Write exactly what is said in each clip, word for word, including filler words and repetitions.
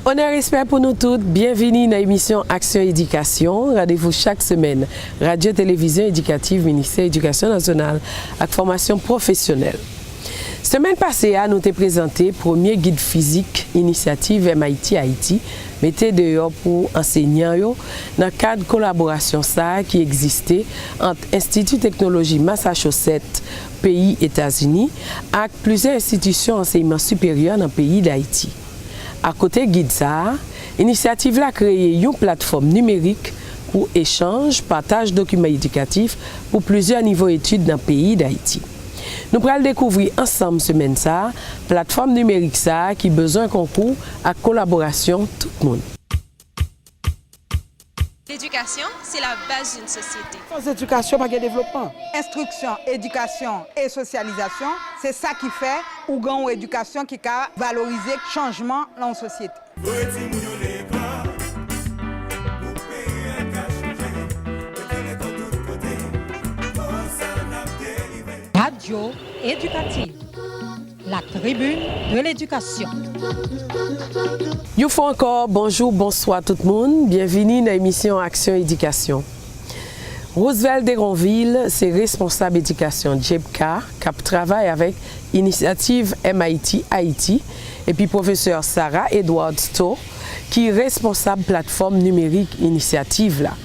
Onè, respè pou nou tout. Byenvini nan emisyon Aksyon Edikasyon, randevou chak semèn Radyo Televizyon Edikatif Ministè Edikasyon Nasyonal ak Fòmasyon Pwofesyonèl. Semèn pase a, nou te prezante premye gid fizik inisyativ M I T Ayiti mete deyò pou ansenyan yo nan kad kolaborasyon sa a ki egziste ant Enstiti Teknoloji Massachusetts, peyi Etazini, ak plizyè enstitisyon ansèyman siperyè nan peyi Dayiti. Akote gid sa a, inisyativ la kreye yon platfòm nimerik pou echanj, pataj dokiman edikatif pou plizyè nivo etid nan peyi Dayiti. Nou pral dekouvri ansanm semèn sa a platfòm nimerik sa a ki bezwen konkou ak kolaborasyon tout moun. L'éducation, c'est la base d'une société. Sans éducation, pa gen devlopman. Enstriksyon, edikasyon e sosyalizasyon, se sa ki fè ou gen yon edikasyon ki ka valorize chanjman nan yon sosyete. Voye timoun yo lekòl pou peyi a ka chanje. Mete lekòl tout kote, konsa n ap delivre. Radyo Edikativ. La tribune de l'éducation. Yon fwa ankò, bonjou, bonswa tout moun. Byenvini nan emisyon Aksyon Edikasyon. Roosevelt Deronville se responsab edikasyon JEPCA k ap travay avèk inisyativ M I T Ayiti epi pwofesè Sarah Edwards Tho ki responsab platfòm nimerik inisyativ la.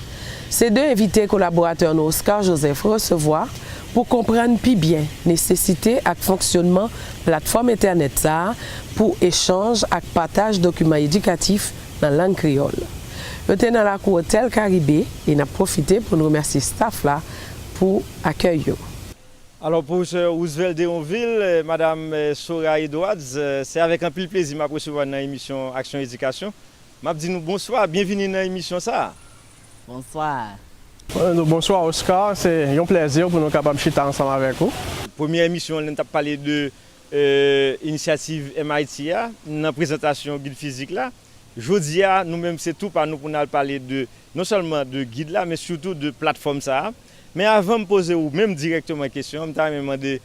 Se de envite kolaboratè nou Oscar Joseph resevwa pou konprann pi byen nesesite ak fonksyònman platfòm entènèt sa a pou echanj ak pataj dokiman edikatif nan lang kreyòl. Yo te nan lakou Otèl Karibe e n ap pwofite pou n remèsye staff la pou akèy yo. Alò, Pwofesè Roosevelt Deronville, Madam Sora Edwards, se avèk anpil plezi m ap resevwa n nan emisyon Aksyon Edikasyon. M ap di nou bonswa, byenvini nan emisyon sa a. Bonswa. Bonswa Oscar, se yon plèzi pou nou kapab chita ansanm avèk ou. Premyè emisyon an, n t ap pale de inisyativ M I T a nan prezantasyon gid fizik la. Jodi a, nou menm se tou pa nou pou n al pale de, non sèlman de gid la, men sitou de platfòm sa a. Men avan m poze ou menm dirèkteman kesyon an, m ta renmen mande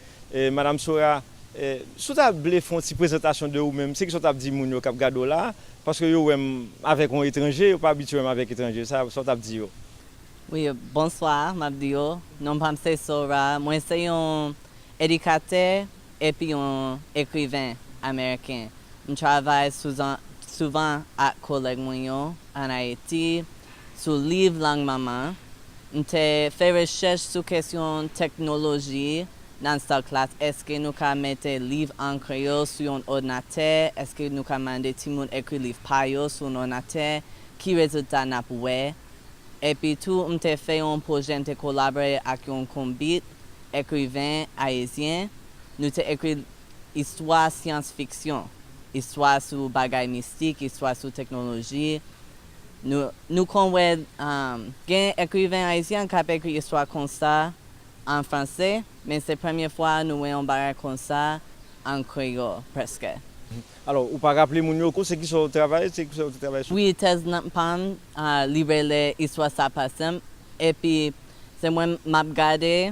Madam Sora, si w ta vle fè yon ti prezantasyon de ou menm, se kisa w t ap di moun yo k ap gade w la a? Paske yo wè m avèk yon etranje, yo pa abitye wè m avèk etranje. Sa, sa w t ap di yo? Wi, bonswa, m ap di yo. Non pa m se Sora. Mwen se yon edikatè epi yon ekriven ameriken. M travay souvan ak kolèg mwen yo ann Ayiti sou liv lang manman. M te fè rechèch sou kesyon teknoloji nan sal klas. Èske nou ka mete liv an kreyòl sou yon òdinatè? Èske nou ka mande timoun ekri liv pa yo sou yon òdinatè? Ki rezilta n ap wè? Epi tou, m te fè yon pwojè, m te kolabore ak yon konbit ekriven ayisyen. Nou te ekri istwa syans fiksyon, istwa sou bagay mistik, istwa sou teknoloji. Nou, nou konn wè gen ekriven ayisyen k ap ekri istwa konsa an franse, men se premye fwa nou wè yon bagay konsa an kreyòl, prèske. Alò, ou pa raple moun yo, se kisa w travay, se kisa w te travay sou? Wi, tèz pa m, li rele Istwa sa pa senp, epi se mwen m ap gade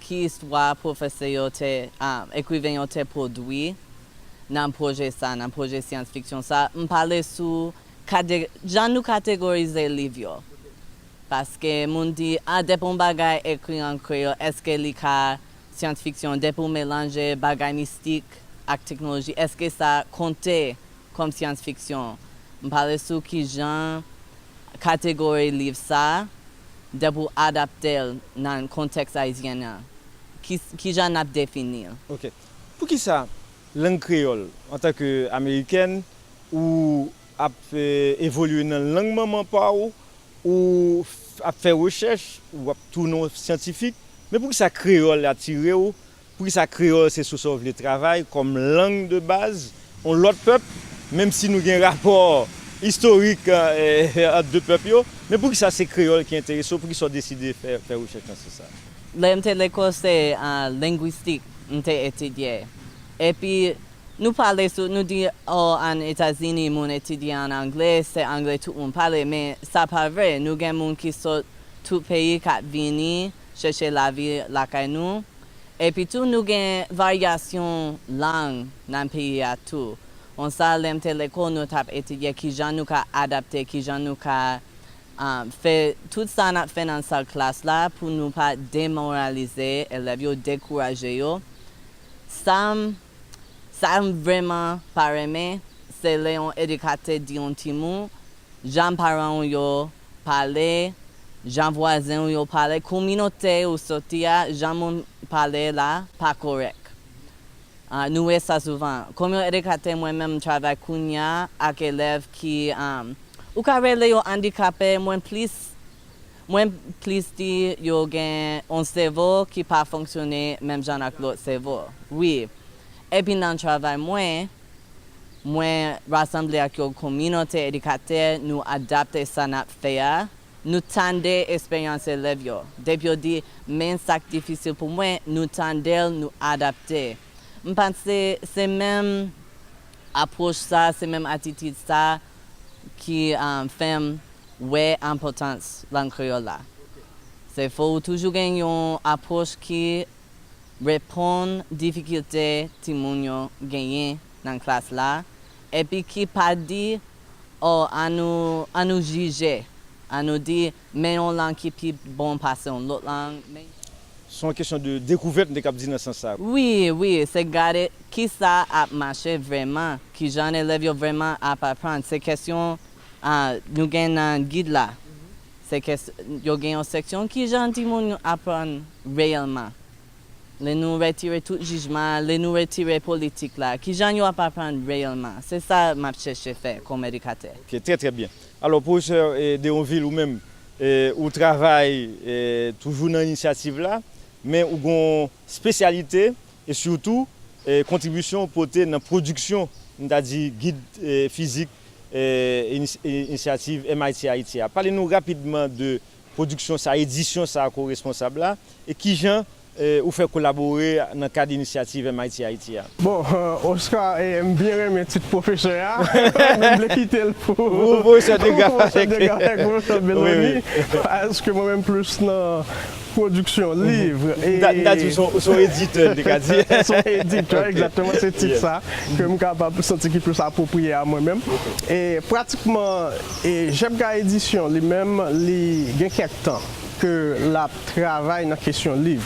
ki istwa pwofesè yo te, ekriven yo te pwodui nan pwojè sa, nan pwojè syans fiksyon sa. M pale sou jan nou kategorize liv yo. Paske moun di, a, depi yon bagay ekri an kreyòl, èske li ka syans fiksyon? Depi w melanje bagay mistik ak teknoloji, èske sa konte kòm syans fiksyon? M pale sou kijan kategori liv sa, depi w adapte l nan kontèks ayisyen an, kijan n ap defini l? Ok. Poukisa lang kreyòl, antanke amerikèn, ou ap evolye nan lang manman pa w, ou ap fè rechèch, ou ap tounen yon syantifik, men poukisa kreyòl atire w? Poukisa kreyòl se sou sa w vle travay kòm lang de baz yon lòt pèp, menm si nou gen rapò istorik ant de pèp yo, men poukisa se kreyòl ki enterese w? Poukisa w deside fè, fè rechèch nan sans sa a? Lè m te lekòl, se lengwistik m te etidye. Epi, nou pale sou, nou di, o, ann Etazini, moun etidye ann angle, se angle tout moun pale, men sa pa vre. Nou gen moun ki sot tout peyi k ap vini chèche lavi lakay nou. Epi tou, nou gen varyasyon lang nan peyi a tou. Konsa, lè m te lekòl, nou t ap etidye kijan nou ka adapte, kijan nou ka, um, fè tout sa n ap fè nan sal klas la pou nou pa demoralize elèv yo, dekouraje yo. Sa m, sa m vrèman pa renmen, se lè yon edikatè di yon timoun, jan paran w yo pale, jan vwazen w yo pale, kominote ou soti a, jan moun pale la, pa kòrèk. Ah, nou wè sa souvan. Kòm yon edikatè, mwen menm, m travay kounye a ak elèv ki, um, ou ka rele yo andikape, mwen plis, mwen plis di yo gen yon sèvo ki pa fonksyone menm jan ak lòt sèvo. Wi. Epi nan travay mwen, mwen rasanble ak yon kominote edikatè, nou adapte sa n ap fè a, nou tande esperyans elèv yo. Depi yo di, "Men sa k difisil pou mwen," nou tande l, nou adapte. M panse se menm apwòch sa, se menm atitid sa ki, um, fè m wè enpòtans lang kreyòl la. Se fò ou toujou gen yon apwòch ki reponn difikilte timoun yo genyen nan klas la, epi ki pa di, "O, ann nou, ann nou jije, ann nou di, men yon lang ki pi bon pase yon lòt lang." Men Se yon kesyon de dekouvèt, m te kab di nan sans sa. Wi, wi, se gade kisa ap mache vrèman, kijan elèv yo vrèman ap aprann. Se kesyon, ah, nou gen nan gid la. Se kes-, yo gen yon seksyon, kijan timoun yo aprann reyèlman. Lè nou retire tout jijman, lè nou retire politik la, kijan yo ap aprann reyèlman? Se sa m ap chèche fè kòm edikatè. Ok, trè, trè byen. Alò, pwofesè, eh, Deronville, ou menm, eh, ou travay, eh, toujou nan inisyativ la, men ou gon espesyalite e sitou, eh, kontribisyon ou pote nan pwodiksyon, m ta di, gid, eh, fizik, eh, inis-, eh, inisyativ M I T Haiti a. Pale nou rapidman de pwodiksyon sa, edisyon sa ke w responsab la, e kijan, eh, ou fè kolabore nan kad inisyativ M I T Haiti a? Bon, Oscar, eh, m byen renmen tit pwofesè a. M vle kite l pou pwofesè Degraff avèk pwofesè Bellony, paske mwen menm plis nan pwodiksyon liv. M ta, m ta di w se yon, se yon editè, m te ka di. Se yon editè, egzakteman, se tit sa ke m kapab santi ki plis apwopriye a mwen menm. E pratikman, e Jebga Edisyon li menm, li gen kèk tan ke l ap travay nan kesyon liv.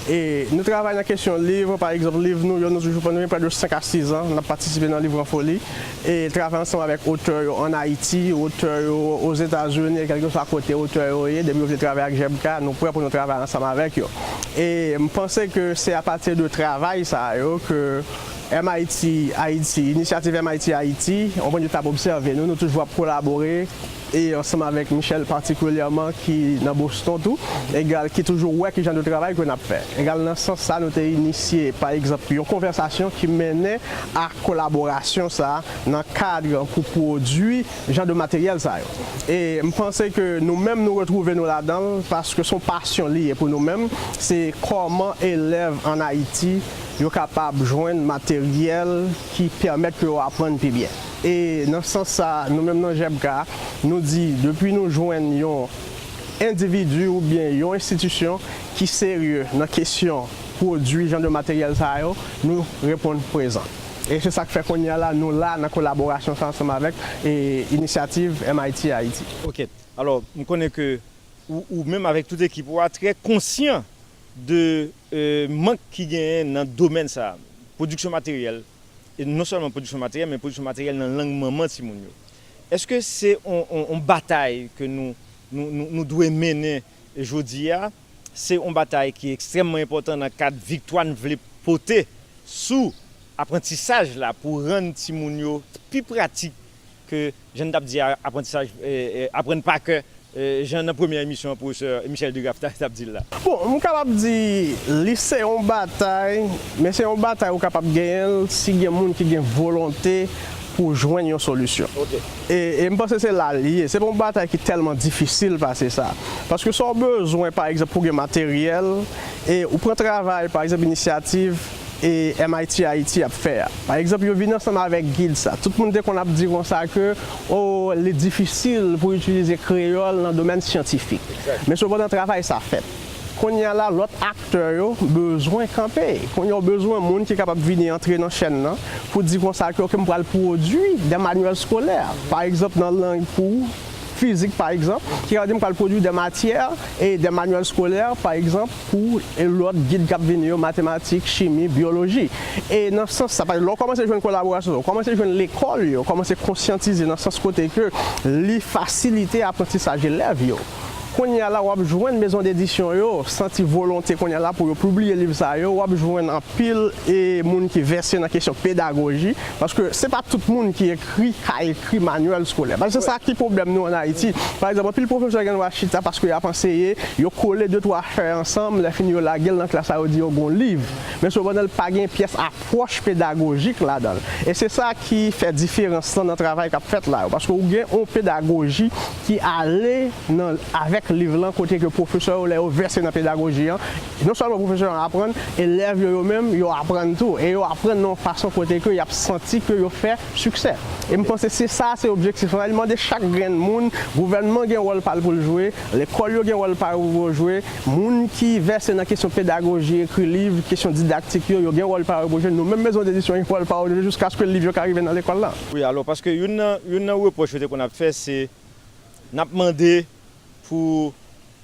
E nou travay nan kesyon liv, pa egzanp, liv nou yo, nou toujou, nou gen prè de senk a sis an, n ap patisipe nan Livranfoli. E travay ansanm avèk otè yo ann Ayiti, otè yo Ozetazini, e kèlkeswa kote otè yo ye, depi yo vle travay ak Jebga, nou prè pou nou travay ansanm avèk yo. E m panse ke se apati de travay sa yo ke M I T Haiti, inisyativ M I T Haiti, yon pwen de t ap obsève nou, nou toujou ap kolabore, e ansanm avèk Michel patikilyèman ki nan Boston tou, egal ki toujou wè ki jan de travay ke n ap fè. Egal nan sans sa, nou te inisye, pa egzanp, yon konvèsasyon ki mennen a kolaborasyon sa nan kad pou pwodui jan de materyèl sa yo. E m panse ke nou menm nou retwouve nou ladan l, paske se yon pasyon li ye pou nou menm, se kòman elèv ann Ayiti yo kapab jwenn materyèl ki pèmèt ke yo aprann pi byen. E nan sans sa, nou menm nan Jebga, nou di, depi nou jwenn yon endividi oubyen yon enstitisyon ki serye nan kesyon pwodui jan de materyèl sa yo, nou reponn prezan. E se sa k fè kounye a la, nou la nan kolaborasyon sa ansanm avèk, e, inisyativ M I T Haiti. Ok. Alò, m konnen ke ou, ou menm avèk tout ekip ou a trè konsyan de, e, mank ki genyen nan domèn sa a. Pwodiksyon materyèl, e non sèlman pwodiksyon materyèl, men pwodiksyon materyèl nan lang manman timoun yo. Èske se on, on, on batay ke nou, nou, nou, nou dwe mennen jodi a? Se on batay ki ekstrèmman enpòtan nan kad viktwa n vle pote sou aprantisaj la pou rann timoun yo pi pratik ke jan n t ap di a, aprantisaj, e, e, aprann pa kè, e, jan nan premyè emisyon an pwofesè Michel Degraff t ap di l la. Bon, m kapab di li se yon batay, men se yon batay ou kapab genyen l si gen moun ki gen volonte pou jwenn yon solisyon. Ok. E, e m panse se la l ye. Se pa yon batay ki tèlman difisil pase sa. Paske sa w bezwen, pa egzanp, pou gen materyèl, e ou pran travay, pa egzanp, inisyativ e M I T Haiti ap fè a. Pa egzanp, yo vin ansanm avèk gid sa. Tout moun te konn ap di konsa ke, o, li difisil pou itilize kreyòl nan domèn syantifik. Egzak. Men sepandan, travay sa fèt. Kounye a la, lòt aktè yo bezwen kanpe. Kounye a, w bezwen moun ki kapab vini antre nan chèn nan pou di konsa ke, ok, m pral pwodui de manyèl skolè, pa egzanp, nan lang pou fizik, pa egzanp, ki ka di m pral pwodui de matyè e de manyèl skolè, pa egzanp, pou e lòt gid k ap vini yo, matematik, chimi, byoloji. E nan sans sa, paske lè w kòmanse jwenn kolaborasyon, w kòmanse jwenn lekòl yo kòmanse konsyantize nan sans kote ke li fasilite aprantisaj elèv yo. Kounye a la, w ap jwenn mezon dedisyon yo santi volonte kounye a la pou yo pibliye liv sa yo. W ap jwenn anpil e moun ki vèse nan kesyon pedagoji, paske se pa tout moun ki ekri, ka ekri manyèl skolè. Paske se sa ki pwoblèm nou ann Ayiti. Pa egzanp, anpil pwofesè gen dwa chita paske y ap anseye, yo kole de twa fèy ansanm, lè fini yo lage l nan klas la, yo di yo gon liv. Men sepandan, li pa gen pyès apwòch pedagojik ladan l. E se sa ki fè diferans lan nan travay k ap fèt la yo. Paske ou gen yon pedagoji ki ale nan, avèk liv lan, kote ke pwofesè yo, lè yo vèse nan pedagoji an, non sèlman pwofesè an aprann, elèv yo, yo menm, yo aprann tou. E yo aprann nan yon fason kote ke y ap santi ke yo fè siksè. E m panse se sa, se objektif lan. Li mande chak grenn moun, gouvènman gen wòl pa l pou l jwe, lekòl yo gen wòl pa yo pou yo jwe, moun ki vèse nan kesyon pedagoji, ekri liv, kesyon didaktik yo, yo gen wòl pa yo pou jwe. Nou menm mezon dedisyon gen wòl pa yo jwe jiskaske liv yo ka rive nan lekòl la. Wi, alò, paske youn nan, youn nan repwòch yo te konn ap fè, se n ap mande pou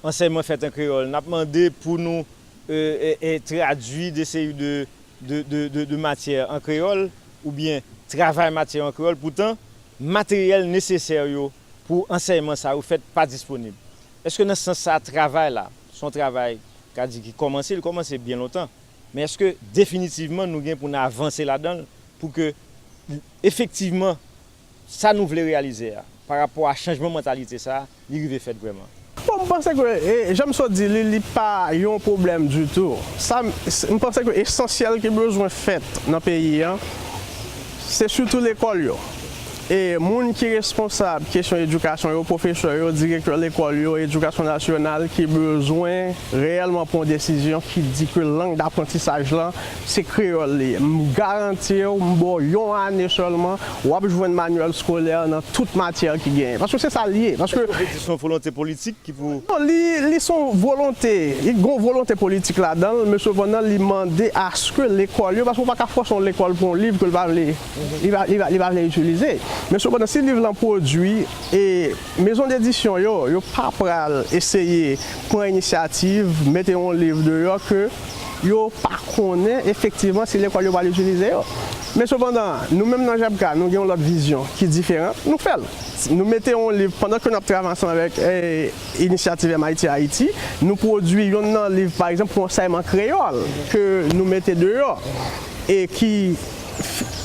ansèyman fèt an kreyòl, n ap mande pou nou, e, e, e, tradui de seri de, de, de, de, de matyè an kreyòl, oubyen travay matyè yo an kreyòl. Poutan, materyèl nesesè yo pou ansèyman sa yo fèt pa disponib. Èske nan sans sa a, travay la, se yon travay, ka di, ki kòmanse, li kòmanse byen lontan, men èske definitivman nou gen pou n avanse ladan l pou ke efektivman sa nou vle reyalize a, pa rapò a chanjman mantalite sa a, li rive fèt vrèman? Bon, m panse ke, e, jan m sot di li, li pa yon pwoblèm ditou. Sa, m, s-, m panse ke esansyèl ki bezwen fèt nan peyi an, se sitou lekòl yo. E moun ki responsab kesyon edikasyon yo, pwofesè yo, direktè lekòl yo, edikasyon nasyonal ki bezwen reyèlman pran yon desizyon ki di ke lang daprantisaj lan, se kreyòl li ye. M garanti w, m ba w yon ane sèlman, w ap jwenn manyèl skolè nan tout matyè ki genyen. Paske se sa l ye. Paske... Èske w vle di se yon volonte politik ki pou... Non, li, li se yon volonte, li gen yon volonte politik ladan l, men sepandan, li mande aske lekòl yo, paske w pa ka fòse yon lekòl pran yon liv ke l pa vle, li pa, li pa, li pa vle itilize. Men sepandan, si liv lan pwodui, e mezon dedisyon yo, yo pa pral eseye pran inisyativ, mete yon liv deyò ke yo pa konnen efektivman si lekòl yo pral itilize yo. Men sepandan, nou menm nan JEPCA, nou gen yon lòt vizyon ki diferan, nou fè l. Nou mete yon liv, pandan ke n ap travay ansanm avèk, e, inisyativ M I T Haiti, nou pwodui yonn nan liv, pa egzanp, pou ansèyman kreyòl ke nou mete deyò e ki,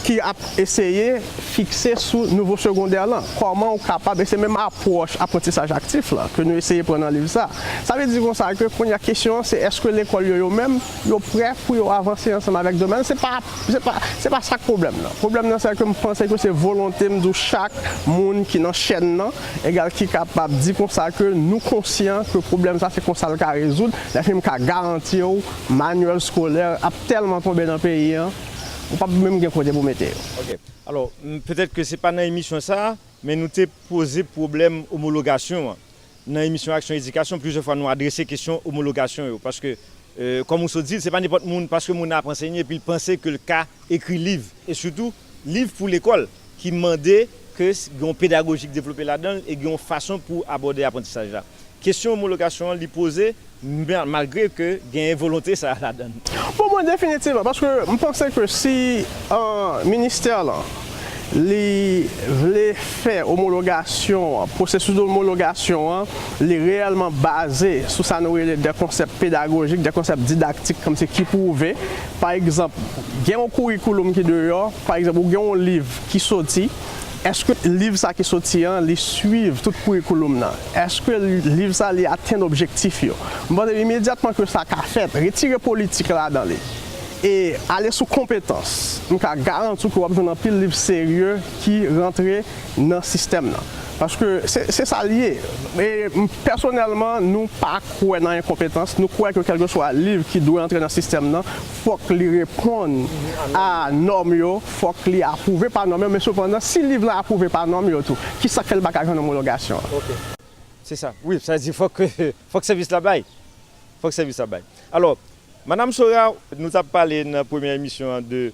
ki ap eseye fikse sou nivo segondè lan. Kòman ou kapab, e se menm apwòch aprantisaj aktif la ke nou eseye pran nan liv sa. Sa vle di konsa ke kounye a kesyon an se èske lekòl yo, yo menm, yo prè pou yo avanse ansanm avèk domèn? Se pa, se pa, se pa sa k pwoblèm nan. Pwoblèm nan se ke m panse ke se volonte, m di w, chak moun ki nan chèn nan, egal, ki kapab di konsa ke nou konsyan ke pwoblèm sa se konsa l ka rezoud. Lè fini m ka garanti w, manyèl skolè ap tèlman tonbe nan peyi an, ou p ap menm gen kote pou mete yo. Ok. Alò, m, petèt ke se pa nan emisyon sa a, men nou te poze pwoblèm omologasyon an. Nan emisyon Aksyon Edikasyon, plizyè fwa nou adrese kesyon omologasyon yo. Paske, e, kòm ou sot di l, se pa nenpòt moun, paske moun nan ap ansenye, epi l panse ke l ka ekri liv. E sitou, liv pou lekòl, ki mande ke s-, gen yon pedagoji k devlope ladan l e gen yon fason pou abòde aprantisaj la. Kesyon omologasyon an, li poze, ma-, malgre ke genyen volonte sa a ladan l. Bon, mwen, definitivman, paske m panse ke si, e, ministè lan, li vle fè omologasyon an, pwosesis omologasyon an, li reyèlman baze sou sa nou rele de konsèp pedagojik, de konsèp didaktik, kòmsi ki pwouve, pa egzanp, gen yon kourikouloum ki deyò, pa egzanp, ou gen yon liv ki soti, èske liv sa ki soti an, li swiv tout kourikouloum nan? Èske liv sa, li atenn objektif yo? M panse imedyatman ke sa ka fèt, retire politik ladan li e ale sou konpetans, m ka garanti w ke w ap jwenn anpil liv serye ki rantre nan sistèm nan. Paske se, se sa l ye. E m, pèsonèlman, nou pa kwè nan enkonpetans. Nou kwè ke kèlkeswa liv ki dwe antre nan sistèm nan, fòk li reponn a nòm yo, fòk li apwouve pa nòm yo. Men sepandan, si liv lan apwouve pa nòm yo tou, kisa k fè l pa ka jwenn omologasyon an? Ok. Se sa. Wi, sa vle di fòk, fòk sèvis la bay. Fòk sèvis ap bay. Alò, Madam Sora, nou t ap pale nan premyè emisyon an de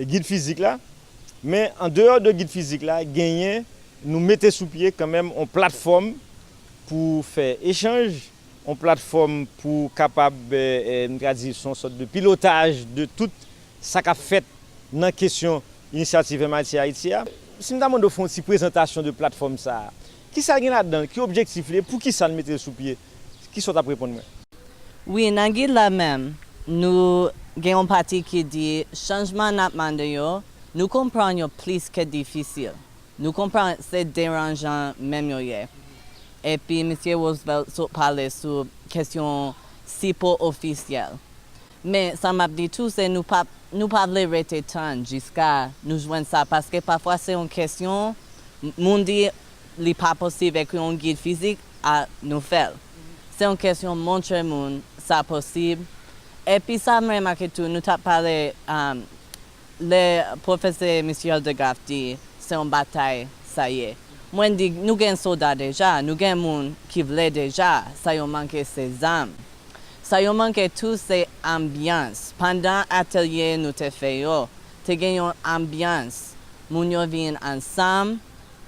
gid fizik la, men an deyò de gid fizik la, genyen, nou mete sou pye kanmenm yon platfòm pou fè echanj, yon platfòm pou kapab, eh, eh, nou ka di, se yon sòt de pilotaj de tout sa k ap fèt nan kesyon inisyativ M I T Haiti a. Si m ta mande w fè yon ti prezantasyon de platfòm sa a, kisa l gen ladan l, ki objektif li, poukisa n mete l sou pye, kisa w t ap reponn mwen? Wi, nan gid la menm, nou gen yon pati ki di chanjman n ap mande yo, nou konprann yo plis ke difisil. Nou konprann se deranjan menm yo ye. Epi Misye Roosevelt sot pale sou kesyon sipò ofisyèl. Men sa m ap di tou se nou pa, nou pa vle rete tann jiska nou jwenn sa, paske pafwa se yon kesyon, m- moun di li pa posib ekri yon gid fizik, a nou fè l. Se yon kesyon montre moun sa posib. Epi sa m remake tou, nou t ap pale, um, lè pwofesè Michel DeGraff di se yon batay sa ye. Mwen di nou gen sòlda deja, nou gen moun ki vle deja, sa yo manke se zam. Sa yo manke tou se anbyans. Pandan atelye nou te fè yo, te gen yon anbyans. Moun yo vin ansanm,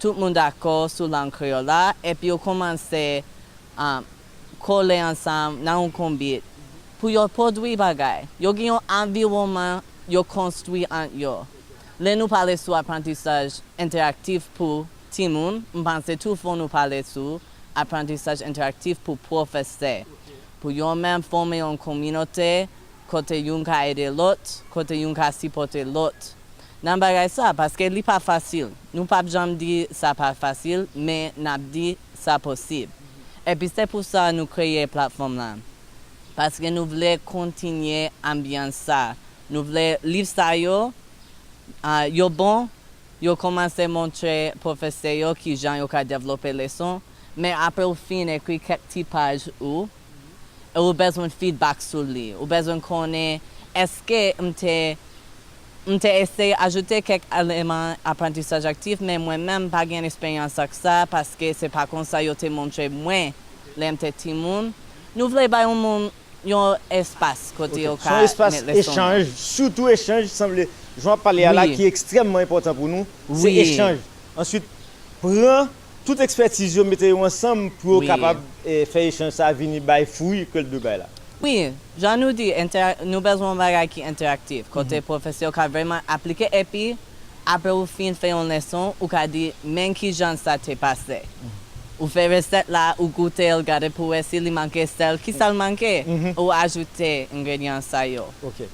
tout moun dakò sou lang kreyòl la, epi yo kòmanse, um, kole ansanm nan yon konbit pou yo pwodui bagay. Yo gen yon anviwònman yo konstwi ant yo. Lè nou pale sou aprantisaj entèraktif pou timoun, m panse tou fò nou pale sou aprantisaj entèraktif pou pwofesè, pou yo menm fòme yon kominote kote youn ka ede lòt, kote youn ka sipòte lòt nan bagay sa, paske li pa fasil. Nou p ap janm di sa pa fasil, men n ap di sa posib. Epi se pou sa nou kreye platfòm la. Paske nou vle kontinye anbyans sa. Nou vle liv sa yo, a, yo bon, yo kòmanse montre pwofesè yo kijan yo ka devlope leson, men apre w fin ekri kèk ti paj ou, e ou bezwen feedback sou li. Ou bezwen konnen, èske m te, m te eseye ajoute kèk eleman aprantisaj aktif, men mwen menm m pa gen esperyans ak sa, paske se pa konsa yo te montre mwen lè m te timoun. Nou vle bay yon moun yon espas kote yo ka mete leson yo. Ok. Se yon espas echanj, sitou echanj, sanble, jan w ap pale a la, wi, ki ekstrèmman enpòtan pou nou, se, wi, echanj. Answit, pran tout ekspètiz yo, mete yo ansanm pou yo, wi, kapab, eh, fè echanj sa a vini bay fwi ke l dwe bay la. Wi, jan nou di, entèra- nou bezwen yon bagay ki entèraktif, kote, mhm, pwofesè yo ka vrèman aplike, epi apre ou fin fè yon leson, ou ka di, men kijan sa te pase. Mhm. Ou fè resèt la, ou goute l, gade pou wè si li manke sèl, kisa l manke, mhm, ou ajoute engredyan sa yo. Ok.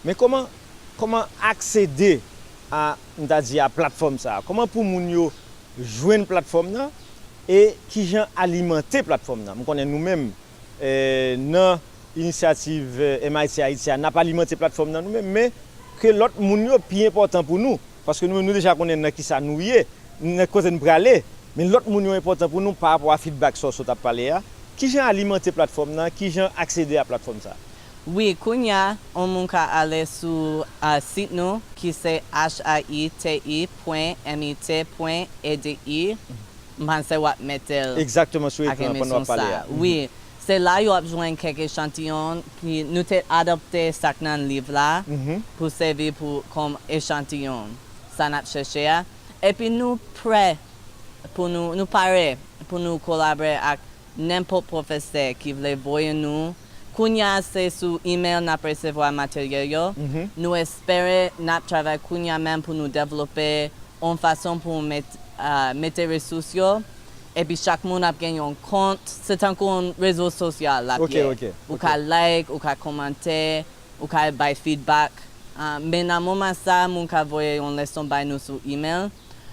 Men kòman, kòman aksede a, m ta di, a platfòm sa a? Kòman pou moun yo jwenn platfòm nan e kijan alimante platfòm nan? M konnen nou menm, eh, nan inisyativ, eh, M I T Haiti a, n ap alimante platfòm nan nou menm, men ke lòt moun yo pi enpòtan pou nou, paske nou menm nou deja konnen nan kisa nou ye, nan kote n prale, men lòt moun yo enpòtan pou nou pa rapò a feedback sa w sot ap pale a. Kijan alimante platfòm nan? Kijan aksede a platfòm sa a? Wi, kounye a, yon moun ka ale sou, a, sit nou, ki se H A I T I pwen M I T pwen E D I. M panse w ap mete l, egzakteman, sou ekran pandan w ap pale a. Wi, se la yo ap jwenn kèk echantiyon ki nou te adapte sa k nan liv la, mhm, pou sèvi pou, kòm echantiyon sa n ap chèche a. Epi nou prè pou nou, nou pare pou nou kolabore ak nenpòt pwofesè ki vle voye nou. Kounye a, se sou imèl n ap resevwa materyèl yo. Mhm. Nou espere n ap travay kounye a menm pou nou devlope yon fason pou met, ah, mete resous yo. Epi chak moun ap gen yon kont. Se tankou yon rezo sosyal l ap ye. Ok, ok, ok. Ou ka like, ou ka kòmante, ou ka bay feedback. Ah, men nan moman sa, moun ka voye yon leson bay nou sou imèl.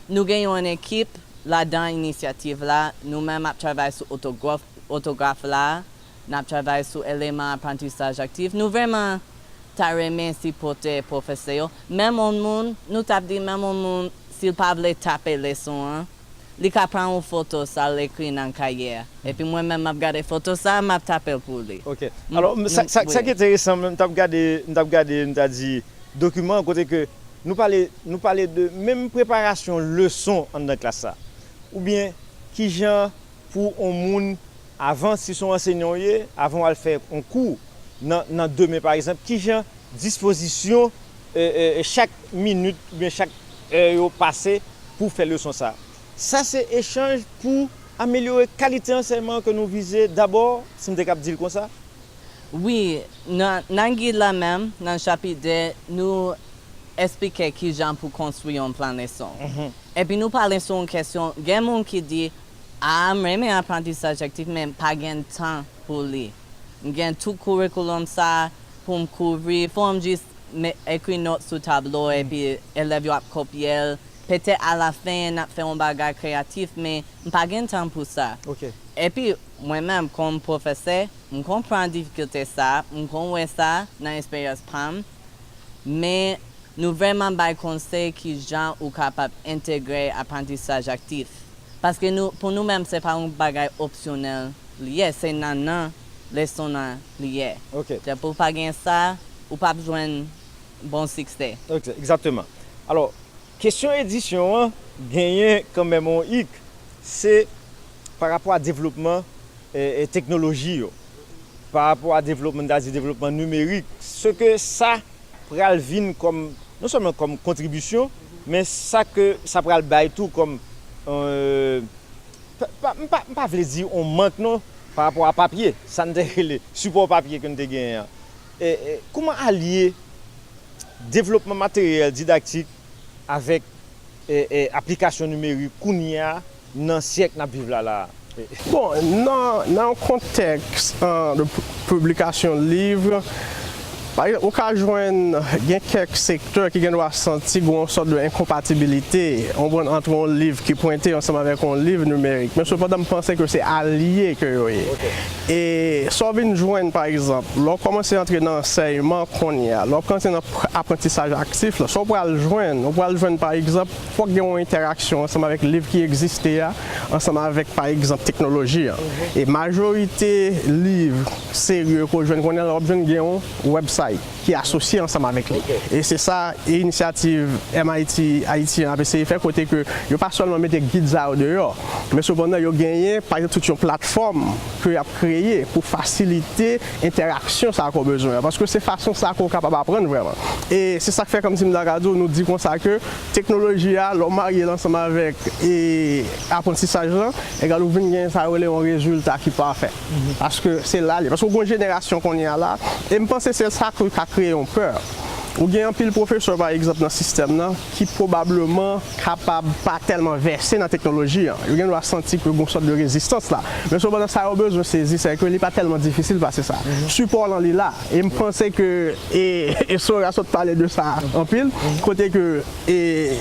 Nou gen yon ekip ladan inisyativ la. Nou menm ap travay sou òtograf, òtograf la. N ap travay sou eleman aprantisaj aktif. Nou vrèman ta renmen sipòte pwofesè yo. Menm yon moun, nou t ap di menm yon moun, si l pa vle tape leson an, li ka pran yon foto sa l ekri nan kaye a. Epi mwen menm m ap gade foto sa a, m ap tape l pou li. Ok. Alò, sa, sa, sa ki enteresan, m t ap gade, m t ap gade, m ta di, dokiman an kote ke nou pale, nou pale de menm preparasyon leson anndan klas la. Oubyen, kijan pou yon moun Avan, si se yon ansenyan w ye, avan w al fè yon kou nan, nan demen, pa egzanp, kijan dispozisyon, e, e, e, chak minit oubyen chak è yo pase pou fè leson sa a? Sa se echanj pou amelyore kalite ansèyman ke nou vize dabò, si m te kab di l konsa? Wi, nan, nan gid la menm, nan chapit de, nou eksplike kijan pou konstwi yon plan leson. Mhm. Epi nou pale sou yon kesyon, gen moun ki di, a, m renmen aprantisaj aktif, men m pa gen tan pou li. M gen tout kourikoulòm sa pou m kouvri, fò m jis me-, ekri nòt sou tablo, epi elèv yo ap kopye l. Petèt alafen, n ap fè yon bagay kreyatif, men m pa gen tan pou sa. Ok. Epi, mwen menm, kòm pwofesè, m konprann difikilte sa, m konn wè sa nan esperyans pa m, men nou vrèman bay konsèy kijan ou kapab entegre aprantisaj aktif. Paske nou, pou nou menm, se pa yon bagay opsyonèl li ye, se nan, nan leson nan li ye. Ok. Depi w pa gen sa, ou p ap jwenn bon siksè. Ok, egzakteman. Alò, kesyon edisyon an genyen kanmenm yon ik, se pa rapò a devlopman, e, e, teknoloji yo, pa rapò a devlopman, n ta di devlopman nimerik, se ke sa pral vin kòm, non sèlman kòm kontribisyon, men sa ke sa pral bay tou kòm, e, pa, pa, m pa, m pa vle di yon mank non, pa rapò a papye, sa n te rele sipò papye ke n te genyen an. E, e, kouman alye devlopman materyèl didaktik avèk, e, e, aplikasyon nimerik kounye a nan syèk n ap viv la, la a? Bon, nan, nan yon kontèks, e, de pu-, piblikasyon liv, pa egzanp, ou ka jwenn gen kèk sektè ki gendwa santi gen yon sòt de enkonpatibilite, ou konprann, ant yon liv ki pwente ansanm avèk yon liv nimerik. Men sepandan, m panse ke se alye ke yo ye. Ok. E sa w vin jwenn, pa egzanp, lè w kòmanse antre nan ansèyman kounye a, lè w ap antre nan pr-, aprantisaj aktif la, sa w pral jwenn, ou pral jwenn, pa egzanp, fòk gen yon entèraksyon ansanm avèk liv ki egziste a, ansanm avèk, pa egzanp, teknoloji an. Mhm. E majorite liv serye ke w jwenn kounye a, w ap jwenn gen yon website ki asosye ansanm avèk li. Ok. E se sa inisyativ M I T Ayiti an ap eseye fè, kote ke yo pa sèlman mete gid sa yo deyò, men sepandan yo genyen, pa egzanp, tout yon platfòm ke y ap kreye pou fasilite entèraksyon sa ke w bezwen an, paske se fason sa ke w kapab aprann vrèman. E se sa k fè, kòmsi m ta ka di w, nou di konsa ke teknoloji a, lè w marye l ansanm avèk, e, aprantisaj lan, egal ou vin gen sa yo rele yon rezilta ki pafè. Mhm. Paske se la li ye. Paske w gen yon jenerasyon kounye a la, e m panse se sa ki ka kreye yon pè. Ou gen anpil pwofesè, pa egzanp, nan sistèm nan, ki pwobableman kapab pa tèlman vèse nan teknoloji an. Yo gendwa santi ke gen yon sòt de rezistans la. Men sepandan, sa yo bezwen sezi, se ke li pa tèlman difisil pase sa. Mhm. Sipò lan li la. E m panse ke, e, e Sora sot pale de sa anpil, kote ke, e,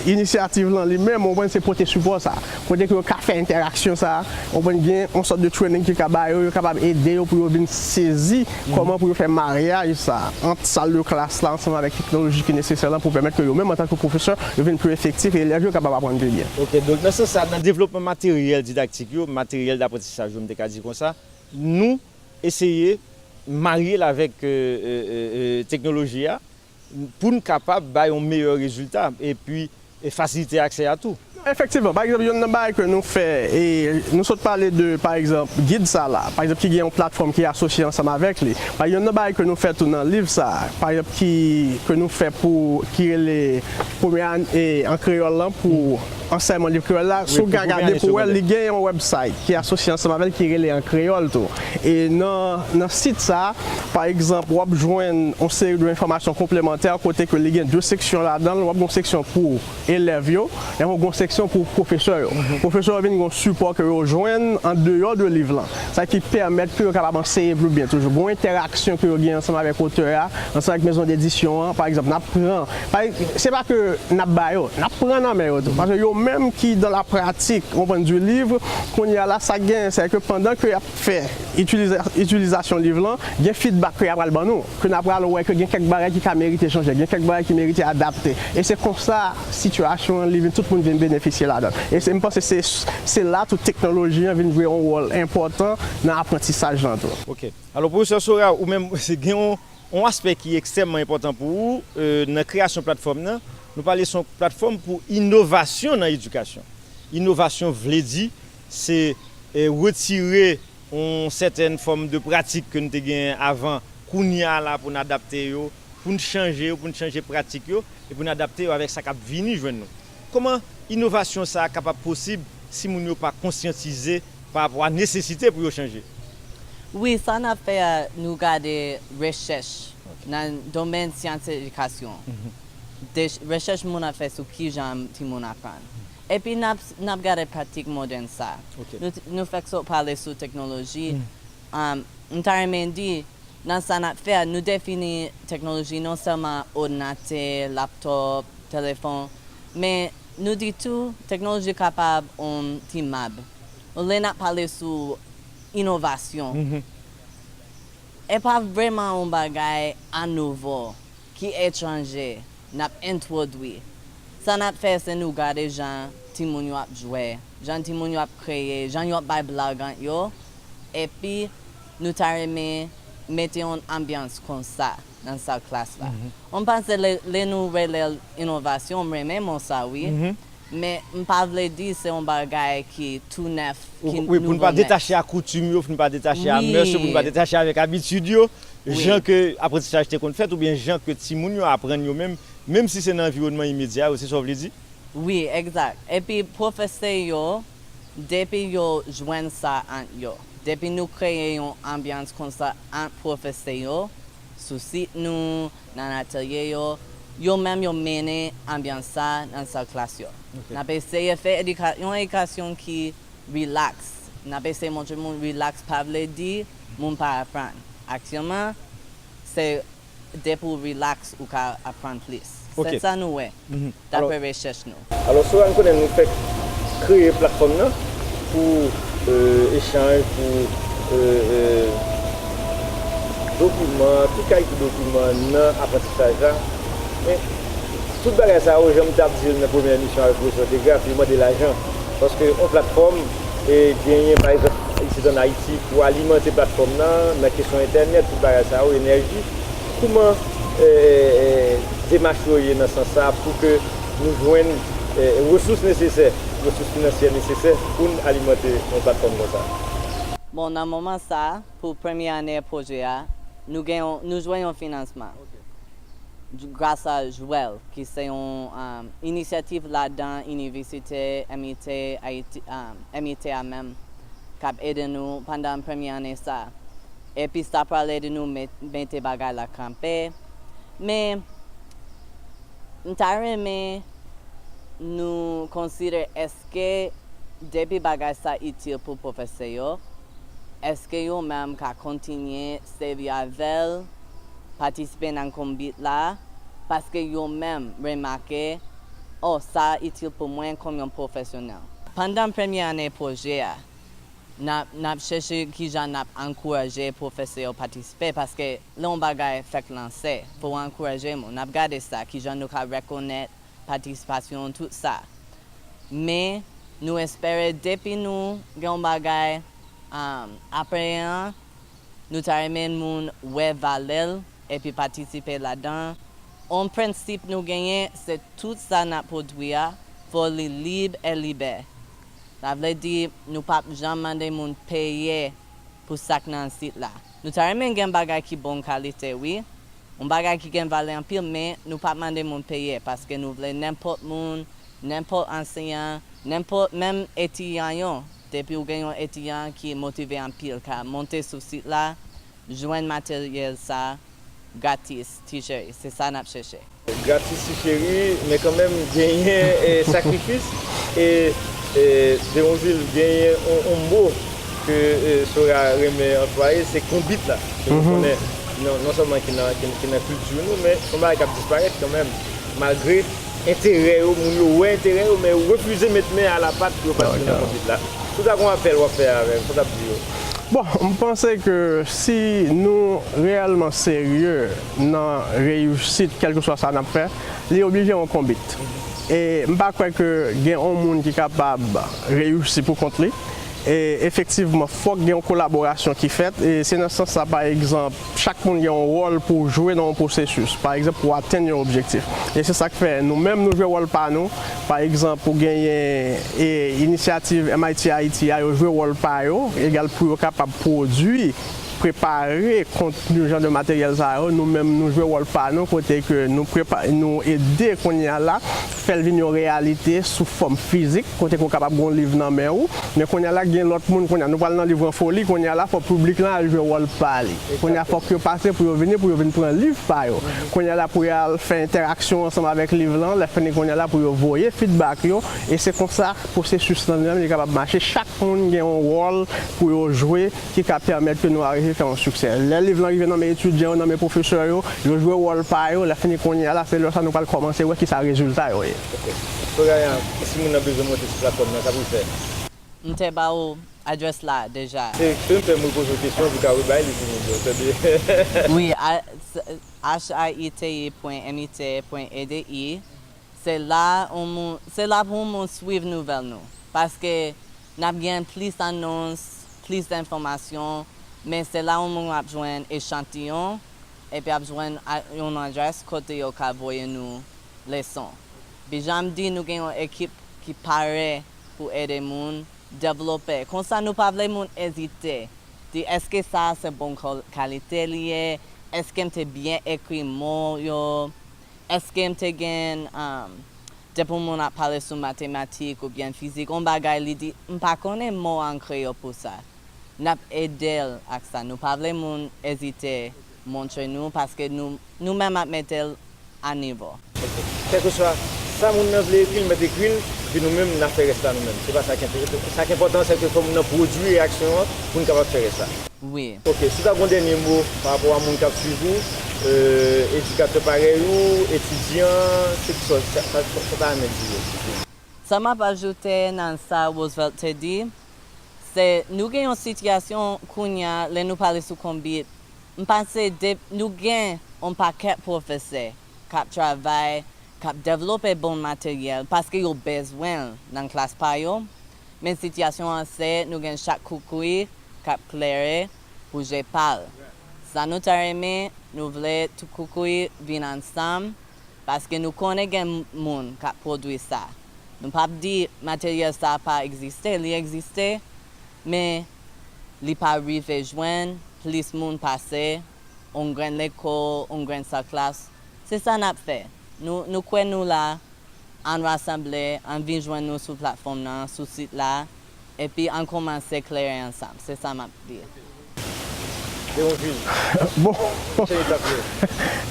inisyativ lan li menm, ou konprann, se pote sipò sa. Kote ke yo ka fè entèraksyon sa, ou konprann, gen yon sòt de training ki ka ba yo, yo kapab ede yo pou yo vin sezi kòman pou yo fè maryaj sa ant sal de klas la ansanm avèk teknoloji ki nesesè lan pou pèmèt ke yo menm, antanke pwofesè, yo vin pli efektif e elèv yo kapab aprann pi byen. Ok, donk nan sans sa, nan devlopman materyèl didaktik yo, materyèl daprantisaj yo, m te ka di konsa, nou eseye marye l avèk, e, e, e, e, teknoloji a, pou n kapab bay yon meyè rezilta epi, e, fasilite aksè a tou. Efektivman, pa egzanp, youn nan bagay ke nou fè, e nou sot pale de, pa egzanp, gid sa la, pa egzanp, ki gen yon platfòm ki asosye ansanm avèk li. Pa, youn nan bagay ke nou fè tou nan liv sa, pa egzanp, ki, ke nou fè pou, ki rele premye ane, e, an kreyòl lan, pou ansèyman liv kreyòl la, si w ka gade pou wè, li gen yon website ki asosye ansanm avè l ki rele An Kreyòl tou. E nan, nan sit sa, pa egzanp, w ap jwenn yon seri de enfòmasyon konplemantè kote ke li gen de seksyon ladan l. W ap gen yon seksyon pou elèv yo, epi w gen yon seksyon pou pwofesè yo. Pwofesè yo vin gen yon sipò ke yo jwenn andeyò de liv lan. Sa ki pèmèt ke yo kapab anseye pli byen toujou. Gen yon entèraksyon ke yo gen ansanm avèk otè a, ansanm avèk mezon dedisyon an, pa egzanp, n ap pran. Pa, se pa ke n ap ba yo, n ap pran nan men yo tou. Paske yo menm ki dans la pratique, ou konprann, du livre, kounye a la, sa k genyen, se ke pandan ke y ap fè itiliza-, itilizasyon liv lan, gen feedback ke y ap pral ban nou, ke n ap pral wè ke gen kèk bagay ki ka merite chanje, gen kèk bagay ki merite adapte. E se konsa sitiyasyon an, li vin, tout moun vin benefisye ladan l. E se, m panse se, se la tou teknoloji an vin jwe yon wòl enpòtan nan aprantisaj lan tou. Ok. Alò, pwofesè Sora, ou menm, gen yon, yon aspè ki ekstrèmman enpòtan pou ou, e, nan kreyasyon platfòm nan. Nou pale se yon platfòm pou inovasyon nan edikasyon. Inovasyon vle di, se, e, retire yon sètèn fòm de pratik ke n te genyen avan, kounye a la pou n adapte yo, pou n chanje yo, pou n chanje pratik yo, e pou n adapte yo avèk sa k ap vini jwenn nou. Kòman inovasyon sa a kapab posib si moun yo pa konsyantize pa rapò a nesesite pou yo chanje? Wi, sa n ap fè a, nou gade rechèch nan domèn syans edikasyon. De rechèch moun ap fè sou kijan timoun aprann. Epi n ap, n ap gade pratik modèn sa. Nou, nou fèk sot pale sou teknoloji. Um, m ta renmen di, nan sa n ap fè a, nou defini teknoloji non sèlman òdinatè, laptòp, telefòn, men nou di tou, teknoloji kapab yon ti mab. Lè n ap pale sou inovasyon, e pa vrèman yon bagay anouvo ki etranje n ap entwodui. Sa n ap fè, se nou gade jan timoun yo ap jwe, jan timoun yo ap kreye, jan yo ap bay blag ant yo, epi nou ta renmen mete yon anbyans konsa nan sal klas la. M panse lè, lè nou rele l inovasyon, m renmen mo sa, wi. Men m pa vle di se yon bagay ki tou nèf, ki nouvo nèt. Wi, pou n pa detache ak koutim yo, pou n pa detache ak mès yo, pou n pa detache avèk abitid yo, jan ke aprantisaj te konn fèt, oubyen jan ke timoun yo aprann yo menm, menm si se nan anviwònman imedya yo, se sa w vle di? Wi, egzak. Epi pwofesè yo, depi yo jwenn sa ant yo, depi nou kreye yon anbyans konsa ant pwofesè yo, sou sit nou, nan atelye yo, yo menm yo mennen anbyans sa nan sal klas yo. N ap eseye fè edika-, yon edikasyon ki rilaks. N ap eseye montre moun rilaks pa vle di moun pa aprann. Aktyèlman, se depi w rilaks ou ka aprann plis. Se sa nou wè, dapre rechèch nou. Alò, Sora, n konnen nou fèk kreye platfòm nan pou, euh, echanj, pou, euh, euh, dokiman, tout kalite dokiman nan aprantisaj la. Men, tout bagay sa yo, jan m t ap di l nan premyè emisyon avèk pwofesè Degraff, li mande lajan. Paske yon platfòm, e, genyen, pa egzanp, isit ann Ayiti, pou alimante platfòm nan, nan kesyon entènèt, tout bagay sa yo, enèji, kouman, e, e, e, demach yo ye nan sans sa a pou ke nou jwenn, e, resous nesesè, resous finansyè nesesè pou n alimante yon platfòm konsa? Bon, nan moman sa a, pou premye ane pwojè a, nou gen yon, nou jwenn yon finansman. Gras a Jwèl, ki se yon, um, inisyativ ladan Inivèsite M I T Ayiti, um, M I T a menm, k ap ede nou pandan premye ane sa. Epi sa pral ede nou met-, mete bagay la kanpe. Men, m ta renmen nou konsidere èske depi bagay sa itil pou pwofesè yo, èske yo menm ka kontinye sèvi avè l, patisipe nan konbit la, paske yo menm remake, o, sa itil pou mwen kòm yon pwofesyonèl. Pandan premye ane pwojè a, n ap, n ap chèche kijan n ap ankouraje pwofesè yo patisipe, paske lè yon bagay fèk lanse, fò w ankouraje moun. N ap gade sa, kijan nou ka rekonèt patisipasyon, tout sa. Men, nou espere depi nou gen yon bagay, um, apre an, nou ta renmen moun wè valè l epi patisipe ladan. Yon prensip nou genyen, se tout sa n ap pwodui a, fò li lib e libè. Sa vle di, nou p ap janm mande moun peye pou sa k nan sit la. Nou ta renmen gen bagay ki bon kalite, wi. Yon bagay ki gen valè anpil, men nou p ap mande moun peye, paske nou vle nenpòt moun, nenpòt anseyan, nenpòt menm etidyan yo, depi w gen yon etidyan ki motive anpil, ka monte sou sit la, jwenn materyèl sa, gratis, Ti Cheri, se sa n ap chèche. Gratis, Ti Cheri, men kanmenm genyen, eh, sakrifis, e, e, Demonvil genyen on, on mo ke, eh, Sora renmen anplwaye, se konbit la. Ke nou konnen, non, non sèlman ki nan, ki, ki nan kilti nou, men yon bagay k ap disparèt kanmenm, malgre enterè yo, moun yo wè enterè yo, men yo refize met men a la pat pou yo patisipe nan konbit la. Tout sa gon apèl w ap fè avè l, sa w t ap di yo? Bon, m panse ke si nou reyèlman serye nan reyisit kèlkeswa sa n ap fè, li oblije yon konbit. E m pa kwè ke gen yon moun ki kapab reyisi pou kont li. E efektivman, fòk gen yon kolaborasyon ki fèt. E se nan sans sa, pa egzanp, chak moun gen yon wòl pou jwe nan yon pwosesis. Pa egzanp, pou atenn yon objektif. E se sa k fè nou menm, nou jwe wòl pa nou. Pa egzanp, ou genyen e, inisyativ M I T Haiti a, yo jwe wòl pa yo, egal pou yo kapab pwodui, prepare kontni jan de materyèl sa yo, nou menm nou jwe wòl pa nou, kote ke nou prepa-, nou ede kounye a la, fè l vin yon reyalite sou fòm fizik, kote ke w kapab gen yon liv nan men ou, men kounye a la gen lòt moun, kounye a nou pral nan liv an foli, kounye a la fò piblik lan al jwe wòl pa li. Kounye a fòk yo pase pou yo vini, pou yo vin pran liv pa yo. Kounye a la pou y al fè entèraksyon ansanm avèk liv lan, lè fini kounye a la pou yo voye feedback yo, e se konsa pwosesis lan li menm li kapab mache. Chak moun gen yon wòl pou yo jwe ki ka pèmèt ke nou arive fè yon siksè. Lè liv lan rive nan men etidyan yo, nan men pwofesè yo, yo jwe wòl pa yo, lè fini kounye a la, se lè sa nou pral kòmanse wè kisa rezilta yo ye. Ok. Soraya, si moun nan bezwen monte sou platfòm nan, sa pou l fè? M te ba ou adrès la deja. Se, se m fè mwen poze w kesyon pou ka rebay li pou moun yo, tande? Wi, a, s-, H A I T I pwen M I T pwen E D I. Se la yon moun, se la pou yon moun swiv nouvèl nou. Paske n ap gen plis anons, plis enfòmasyon, men se la yon moun ap jwenn echantiyon, epi ap jwenn a-, yon adrès kote yo ka voye nou leson. Bijan m di nou gen yon ekip ki pare pou ede moun devlope. Konsa nou pa vle moun ezite. Di, èske sa a se bon kal-, kalite li ye? Èske m te byen ekri mo yo? Èske m te gen, um, depi yon moun ap pale sou matematik oubyen fizik, yon bagay li di, m pa konnen mo an kreyòl pou sa. N ap ede l ak sa. Nou pa vle moun ezite montre nou, paske nou, nou menm ap mete l a nivo. Ok. Kèlkeswa sa moun nan vle ekri, l mèt ekri l, epi nou menm, n a fè rès la nou menm. Se pa sa ki enpò-, sa ki enpòtan, se ke fò moun nan pwodui reyaksyon an pou n kapab fè rès la. Wi. Ok, si w ta gen yon dènye mo pa rapò a moun k ap swiv ou, euh, edikatè parèy ou, etidyan, se kisa, sa, sa, sa w ta renmen di yo? Sa m ap ajoute nan sa Roosevelt te di, se nou gen yon sitiyasyon kounye a, lè nou pale sou Konbit, m panse de, nou gen yon pakèt pwofesè k ap travay, k ap devlope bon materyèl, paske yo bezwen l nan klas pa yo. Men sitiyasyon an se, nou gen chak koukouy k ap klere pou je pa l. Sa nou ta renmen, nou vle tout koukouy vin ansanm, paske nou konnen gen moun k ap pwodui sa. Nou p ap di materyèl sa pa egziste, li egziste, men li pa rive jwenn plis moun pase yon grenn lekòl, yon grenn sal klas. Se sa n ap fè. Nou, nou kwè nou la, ann rasanble, ann vin jwenn nou sou platfòm nan, sou sit la, epi ann kòmanse klere ansanm. Se sa m ap di. Bon,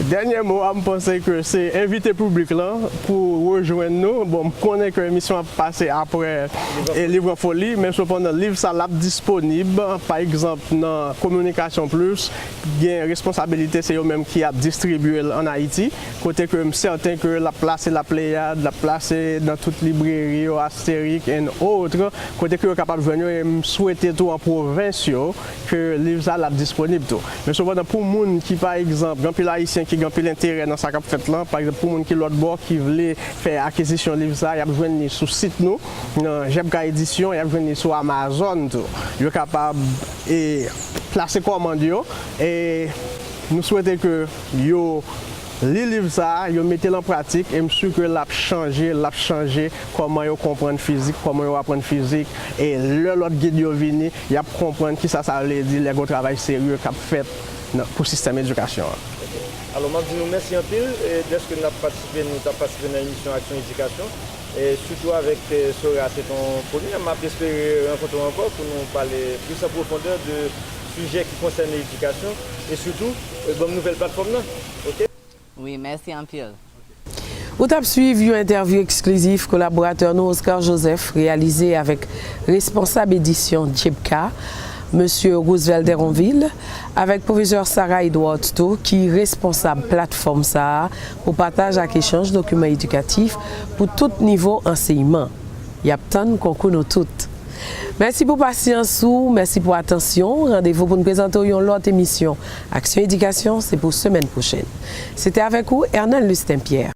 dènye mo a, m panse ke se envite piblik lan pou rejwenn nou. Bon, m konnen ke emisyon ap pase apre e Liv an Foli, men sepandan, liv sa l ap disponib, pa egzanp, nan Kominikasyon Plis, gen responsabilite, se yo menm ki ap distribye l ann Ayiti, kote ke m sèten ke l ap plase La Pléiade, l ap plase nan tout libreri yo, Astérix and autres, kote ke yo kapab jwenn yo, e m swete tou an pwovens yo, ke liv sa l ap disponib tou. Men sepandan, pou moun ki, pa egzanp, gen anpil Ayisyen ki gen anpil enterè nan sa k ap fèt lan, pa egzanp, pou moun ki lòtbò, ki vle fè akizisyon liv sa, y ap jwenn li sou sit nou, nan J F K Édition, y ap jwenn li sou Amazon tou. Yo kapab, e, plase kòmand yo, e nou swete ke yo li liv sa a, yo mete l an pratik, e m si ke l ap chanje, l ap chanje kòman yo konprann fizik, kòman yo aprann fizik, e lè lòt gid yo vini, y ap konprann kisa sa vle di lè gen yon travay serye k ap fèt nan, pou sistèm edikasyon an. Ok. Alò, m ap di nou mèsi anpil, e, dèske n ap patisipe, nou t ap patisipe nan emisyon Aksyon Edikasyon, e sitou avèk, e, Soraya, se t on premyè. M ap espere rankontre w ankò pou nou pale plis an pwofondè de sijè ki konsène edikasyon, e sitou, e, ban m nouvèl platfòm nan. Ok? Wi, mèsi anpil. Ou t ap swiv yon entèvyou eksklizif kolaboratè nou Oscar Joseph reyalize avèk responsab edisyon J P K, mesye Roosevelt Deronville, avèk pwofesè Sarah Edwards tou, ki responsab platfòm sa a pou pataj ak echanj dokiman edikatif pou tout nivo ansèyman. Y ap tann konkou nou tout. Mèsi pou pasyans ou, mèsi pou atansyon w. Randevou pou n prezante w yon lòt emisyon Aksyon Edikasyon, se pou semèn pwochèn. Se te avèk ou, Hernel Lustin Pierre.